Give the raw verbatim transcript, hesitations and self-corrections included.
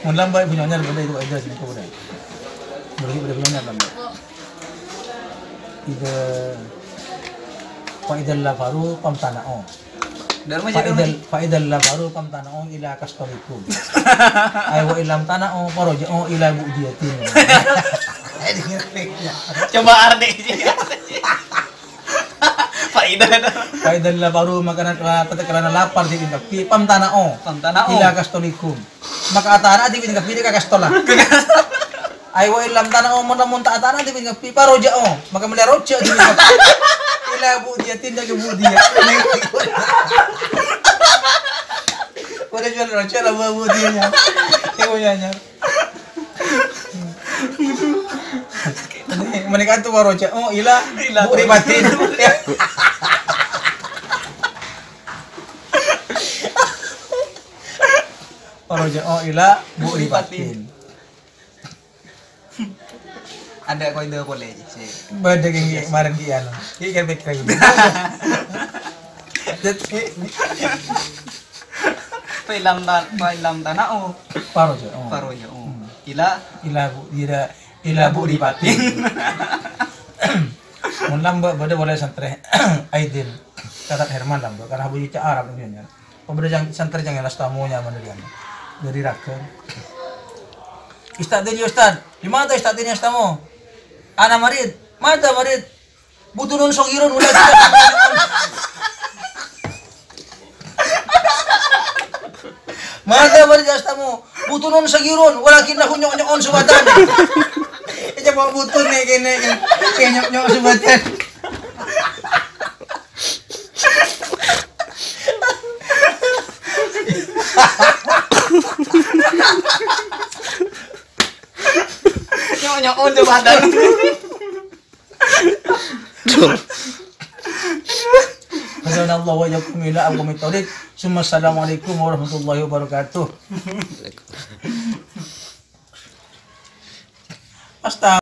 Mon lambâ' Ibu Nyanyar bâdâ itu, Ibu Nyanyar lambâ'. Bâdâ Ibu Nyanyar lambâ'. Ida, fa idza lafaru famtana'u. Fa idza, fa idza lafaru famtana'u ila kastolikum. Ay wa illam tana'u faraja'u ila bu'diyatin. Coba arti. Faedah. Fa idza lafaru, mangkana kala-, tatkala lapar dhibi' kabbhi, famtana'u. Famtana'u. Ila kastolikum. Maka atana dhibi' kabbhi ka kastolla. Ay wa illam tana'u, mon, mon ta' atana dhibi' kabbhi, faraja'u. Maka mèlè roja' dhibi' kabbhi. Ila bu'diyatin, dâ' ka bu'diyah. Padâ juwâl roja' la bu'diyah. Ibu Nyanyar. Mènèka tu faraja'u ila, ila bu'ri batin. Faraja'u ila bu'ri batin. Ada kaidah polè, sih. Bâdâ ghi' marèn ghi' anu. Ghi' kan pikiran ghi'. Fa illam ta-, fa illam tana'u. Faraja'u. Faraja'u. Hmm. Ila, ila bu-, ila, ila bu'ri batin. Mon lambâ' bâdâ polè santrè Aidil. Catat Herman lambâ', karena Abu Ica Arab nih, ya. Pabâdâ jang-, santrè jang èlas tamonya mandhâri anu. Dhâri Ragân. Ustad ini, Ustad. Di mana Ustad ini, Ustad mo? Ana marid. Mata marid. Butunun sogirun, wala. Mata marid, Ustad mo. Butunun sogirun, walakinnahu nyo'-nyo'on subatan. Ija mau butun nih, gini, gini. Nyo'-nyo' subatan. Nyo'-nyo'on coba dan. Hasbunallahu wa iyyakum ila aqwamit thoriq. Summa assalamualaikum warahmatullahi wabarakatuh. Astaga.